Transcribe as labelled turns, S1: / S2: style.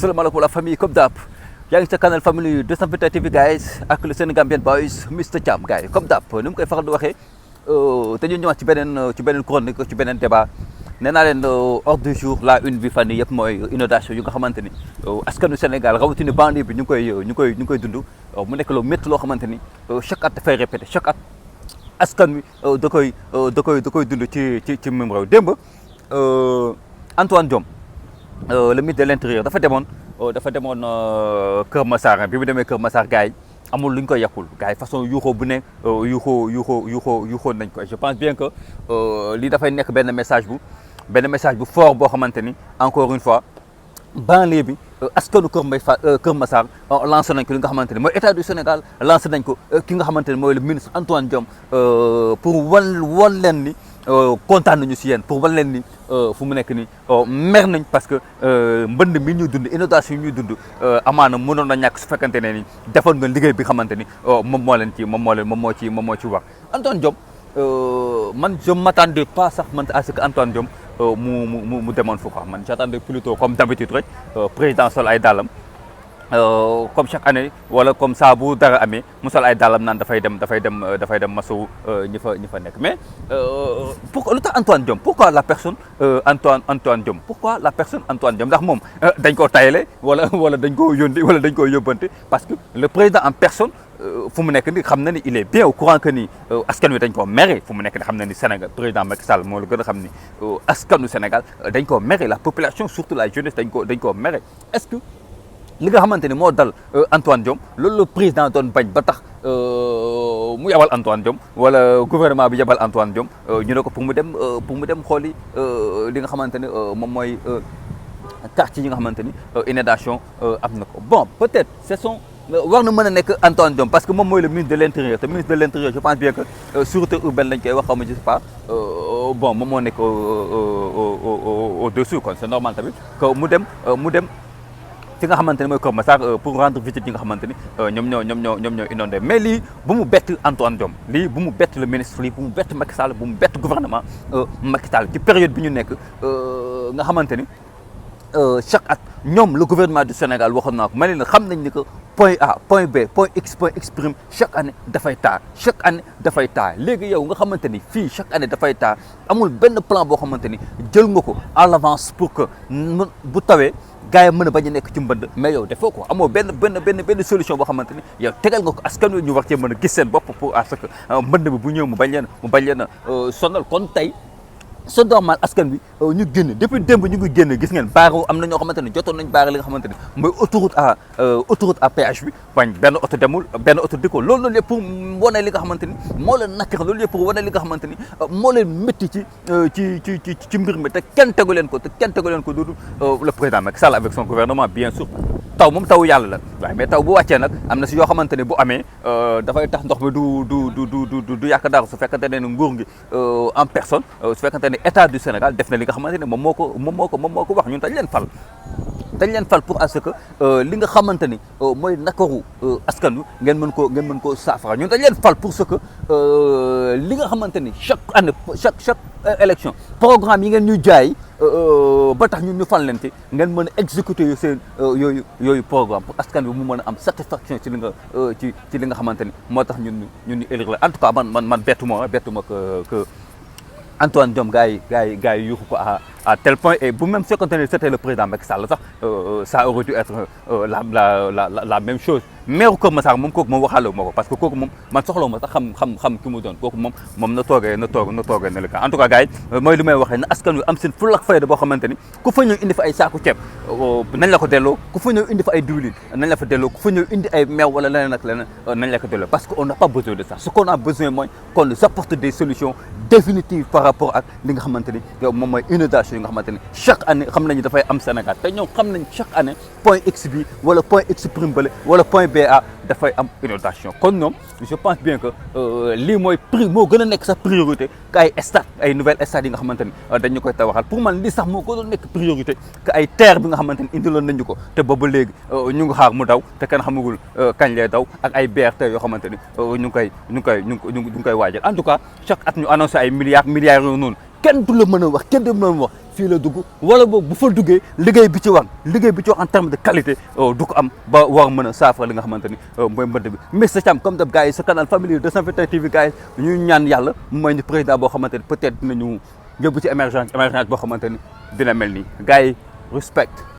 S1: salaamaaleykum la famille comme d'hab yaa ngi sa canal famille 221 TV guys ak le Sénégambien boys Mr Thiam gars yi comme d'hab ni mu koy faral di waxee te ñu ñëwaat ci beneen chronique ci beneen débat nee naa leen ordre du jour la une bi fan yii yëpp mooy inondation yu nga xamante ni askanu Sénégal rawatina banlieue bi ñu ngi koy dund mu nekk loo métti loo xamante ni chaque at dafay répété chaque at askan wi da koy dund ci même réew démb Antoine Diome le ministre de l'intérieur dafa demoon Kër Massar bi mu demee Kër Massar gars yi amul lu ñu koy yàqul gars yi façon yuuxoo bu ne yuuxoo nañ ko je pense bien que lii dafay nekk benn message bu fort boo xamante ni encore une fois banlieue bi askanu Kër Massar lancé nañ ko li nga xamante ni mooy état du Sénégal lancé nañ ko ki nga xamante ni mooy le ministre Antoine Diome pour wan leen ni kontaan nañu si yéen pour wan leen ni fu mu nekk ni mer nañ parce que mbënd mi ñuy dund inondation yi ñuy dund amaana mënoon na ñàkk su fekkante ne ni defoon nga liggéey bi xamante ni moom moo ci wax Antoine Diome man je m'attendais pas sax man à ce que Antoine Diome mu demoon fu quoi man j'attendais plutôt comme d'habitude rek président sol ay dàllam comme chaque année wala comme ça bu dara amee mu sol ay dàllam naan dafay dem masawu ñi fa nekk mais pourquoi lu tax Antoine Diome pourquoi la personne Antoine Diome pourquoi la personne Antoine Diome ndax moom dañ koo tayale wala dañ koo yónni wala dañ koo yóbbante parce que le président en personne fu mu nekk ni xam na ni il est bien au courant que ni askan wi dañ koo mere fu mu nekk ni xam na ni Sénégal président Macky Sall moo la gën a xam ni askanu Sénégal dañ koo mere la population surtout la jeunesse dañ koo mere est-ce que li nga xamante ni moo dal Antoine Diome loolu la président doon bañ ba tax mu yabal Antoine Diome wala gouvernement bi yabal Antoine Diome ñu ne ko pour mu dem xooli li nga xamante ni moom mooy quartier yi nga xamante ni inondation am na ko bon peut-être war na mën a nekk Antoine Diome parce que moom mooy le ministre de l'intérieur te ministre de l'intérieur je pense bien que sûreté urbaine lañ koy wax xaw ma je sais pas bon moom moo nekk au-dessus kon c'est normal tamit que mu dem fi nga xamante ni mooy Kër Massar pour rendre visite yi nga xamante ni ñoom ñoo inondé mais lii bu mu bett Antoine Diome lii bu mu bett le ministre lii bu mu bett Macky Sall bu mu bett gouvernement Macky Sall ci période bi ñu nekk nga xamante ni chaque at ñoom le gouvernement du Sénégal waxoon naa ko ma ne la xam nañ ni que point A point B point X point X prime chaque année dafay taa léegi yow nga xamante ni fii chaque année dafay taa amul benn plan boo xamante ni jël nga ko à l'avance pour que bu tawee gars yi mën a bañ a nekk ci mbënd mais yow defoo ko amoo benn solution boo xamante ni yow tegal nga ko askan wi ñu war cee mën a gis seen bopp pour à ce que mbënd bi bu ñëw mu bañ leen a sonal kon tey c'est normal askan bi ñu génn depuis démb ñu ngi génn gis ngeen baare am na ñoo xamante ni jotoon nañ baare li nga xamante ni mooy autoroute à péage bi bañ benn oto demul benn oto dikkoo loolu yëpp pour wane li nga xamante ni moo leen nakar loolu yëpp pour wane li nga xamante ni moo leen métti ci mbir mi te kenn tegu leen ko dudu le président Macky Sall avec son gouvernement bien sûr taw moom taw yàlla la waaye mais taw bu wàccee nag am na si yoo xamante ni bu amee dafay tax ndox mi du yàq dara su fekkante ne nguur gi en personne su fekkante ne état du Sénégal def na li nga xamante ne moom moo ko wax ñun dañ leen fal pour à ce que li nga xamante ni mooy nakaru askan wi ngeen mën koo saafara ñun dañ leen fal pour ce que li nga xamante ni chaque année chaque élection programme yi ngeen ñuy jaay ba tax ñun ñu fal leen ci ngeen mën a exécuter seen yooyu programme pour askan bi mu mën a am satisfaction ci li nga xamante ni moo tax ñun ñu élire la en tout cas man bettuma que Antoine Diome gars yi yuuxu ko à tel point et bu même fekkoon ne c'était le président Macky Sall sax ça aurait dû être la même chose maire Kër Massar moom kooku moom waxaale ma ko parce que kooku moom man soxla ma sax xam ki mu doon kooku moom na toogee na le cas en tout cas gars yi mooy li may waxee na askan wi am seen fulla ak fayda boo xamante ni ku fa ñëw indi fa ay saaku ceeb nañ la ko delloo ku fa ñëw indi fa ay diwlin nañ la fa delloo ku fa ñëw indi ay meew wala leneen ak leneen nañ la ko delloo parce que on n'a pas besoin de ça ce qu'on a besoin mooy qu'on nous apporte des solutions définitives par rapport ak li nga xamante ni yow moom mooy inondation yi nga xamante ni chaque année xam nañu dafay am Sénégal te ñoom xam nañ chaque année point X bi wala point X prime bale wala point BA dafay am inondation kon ñoom je pense bien que lii mooy moo gën a nekk sa priorité que ay stade ay nouvelles stades yi nga xamante ni dañu koy tabaxal pour man lii sax moo gën a nekk priorité que ay terre bi nga xamante ni indiloon nañu ko te boobu léegi ñu ngi xaar mu daw te kenn xamagul kañ lay daw ak ay BRT yoo xamante ni ñu ngi koy waajal en tout cas chaque at ñu annoncé ay milliards yooyu noonu kenn du la mën a wax kenn du la mën a wax fii la dugg wala boog bu fa duggee liggéey bi ci wax en terme de qualité du ko am ba war mën a saafara li nga xamante ni mooy mbënd bi. Mister Thiam comme daf gars yi sa canal Family 221 TV gars yi ñuy ñaan yàlla mu may ñu président boo xamante ni peut-être dinañu yóbbu ci émergence boo xamante ni dina mel nii gars yi respect.